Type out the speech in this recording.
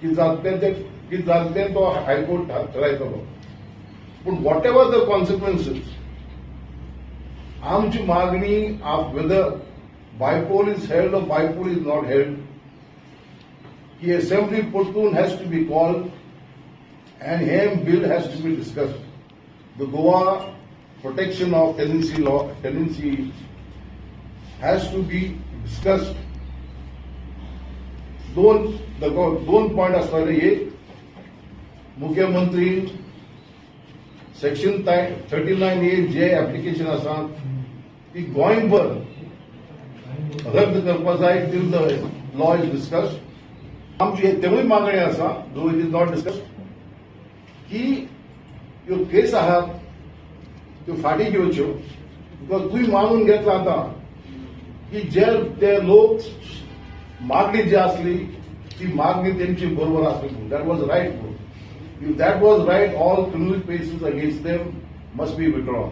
की जातलें तें, की जातलें तो हायकोर्ट थारायतलो. पूण what ever the consequences, आमची मागणी, whether bypoll is held or bypoll is not held, की असेंब्ली परतून has to be called and hey bill has to be discussed. The Goa Protection of Tenancy Law, tenancy has to be discussed. दोन दोन point आसताले. एक, मुख्यमंत्री section 39A जे application आसा ती गोंयभर रद्द करपा जाय till the law is discussed. आमची तेवूय मागणी आसा, though it is not discussed, की ह्यो केस आहात त्यो फाटीं घेवच्यो, because तुवें मानून घेतला आतां की जे ते लोक मागणी जी आसली ती मागणी तेंची बरोबर आसली. That was right. If that was right, all criminal cases against them must be withdrawn.